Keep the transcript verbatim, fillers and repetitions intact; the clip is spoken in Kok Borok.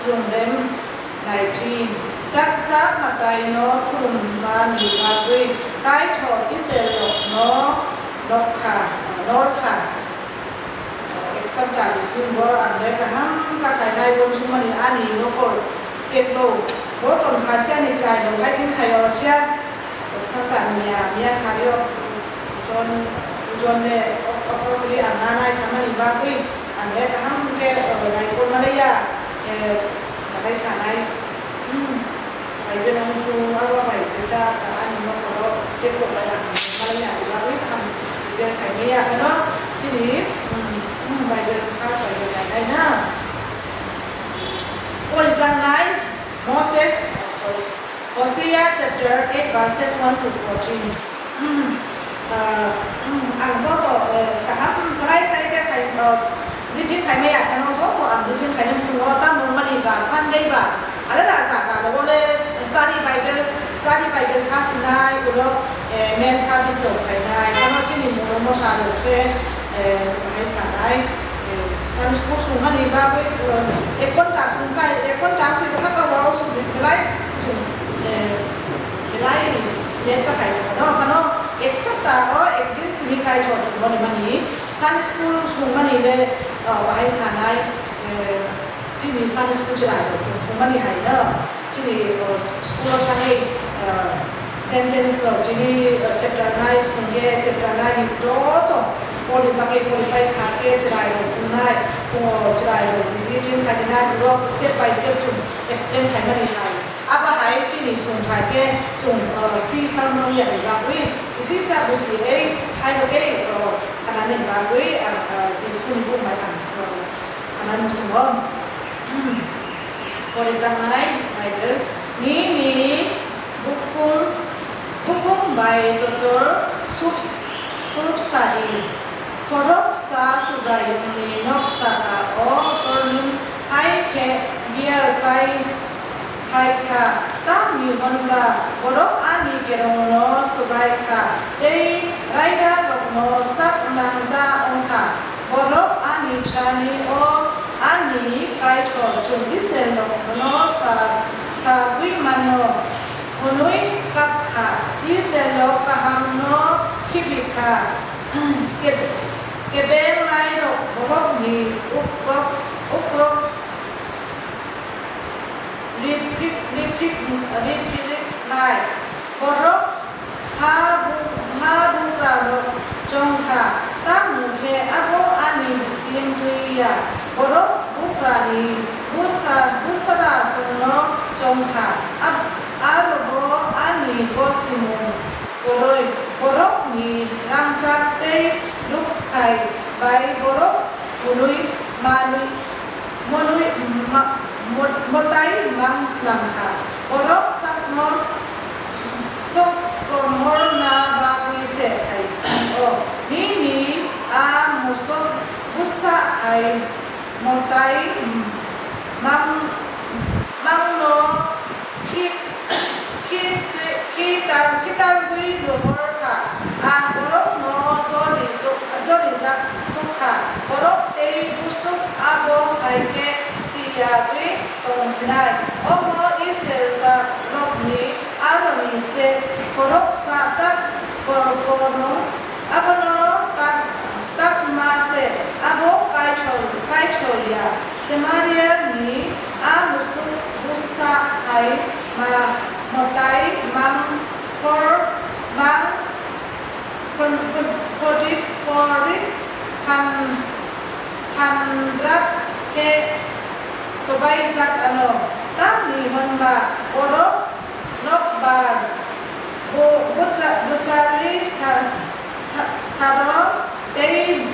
Chwng rem nai di, taksa mwtaino khulumnani bagwi Kaitor Israilrokno norkha, norkha. Ek sapta bisingo ang le kaham kha khainai uansukmani ani nokol skeplo. Bo tongkha siya ni chwrairok hai tin khai oro siya. Ek sapta miya, miya sari o pujon, pujon le ok, ok, ok, ri ang nanai samani bagwi ang le kaham khe, eh, naikolmani ya, eh, bahai sanai. Hmm. Bible ang chu abo bai kisa ani nokol skeplo bai ang naikolmani ya, bagwi kaham Bible khaimaya phano chini, hmm, hmm, Bible kha Bible nainai na. Porijaknai Moses, oh, sorry, Hosea chapter eight verses one to fourteen. Hmm, ah, hmm, ang joto, eh, kaham salai sai khe khai, oh, reading khaimaya phano joto ang reading khainai bisingo tamo mani ba Sunday ba alada jaga rogo le study Bible, study Bible kha sinai ulo, eh, men service rok khainai. Phano chini moro motha rok khe, eh, bahai sanai. Sunday school sungmani bagwi, eh, ek ghonta sungkha, ek ghonta swi kwthang kha borok sung belai, sung, eh, belai late cha khai no, phano ek sapta o ek din simi Kaitor chwngno rimani Sunday school sungmani le, eh, bahai sanai, eh, chini Sunday school chwrai rok chwng sungmani hai no. Chini, o, school o thangwi, o, sentence rok chini, o, chapter nine hwnkhe chapter nine ni joto pori sakhe pori pai kha khe chwrai rok wngnai, o, chwrai rok reading khainai, borok step by step chwng explain khaimani hai. Abo hai chini sungthai khe chwng, o, free sermon ya ni bagwi kisa buji ei thai bagwi, o, khanani bagwi ang, o, Jisuni bukhuk bai ang, o, sana muchungo. Porijaknai Bible, nini bukhuk, bukhuk bai kotor sup-, supsadi. Khoroksa Subraiyungni nok saka o torni hai khe biyar klai phai kha, tamni hwn ba borok ani kerongno swbai kha tei raidarokno sak nangja wng kha. Borok ani thani o ani Kaitor chwng Israilrokno sa-, sagwi mano hwnwi kap kha. Israilrok kahamno khibi kha. Ke-, kebengnai rok borokni ukrok, ukrok rip, rip, rip, rip, rip, rip nai. Borok ha bu-, ha bugrarok chong kha, tamo khe abo ani bising twi ya. Borok bugrani bwsa-, bwsarasongno chong kha, ab-, aro bo ani gosimung kwrwi. Borokni rangchak tei rukthai bai borok hwnwi manwi, monwi ma-, mo-, mwtai mang slam kha. Borok sakno sok komorna bagwi se hai si-o. Nini a musok bwsa hai mwtai mang, mangno khi-, khi-, khitar, khitarwi rohor kha. Ang borokno jori suk-, jorijak suk kha. Borok tei bwswk abo hai khe si yagwi tong sinai. Omo Israilsa rokni aroni se khoroksa tak kor-, korno, abono tak, takma se abo Kaitor, Kaitor ya. Samaria ni a musuk bwsa hai ma, mwtai mang khor mang khon-, khon-, khorip, khorip phan-, phandrak khe swbaijak ano. Tamni hwn ba borok nokbar bo-, bwcha-, bwcharwi sa-, sa-, saro tei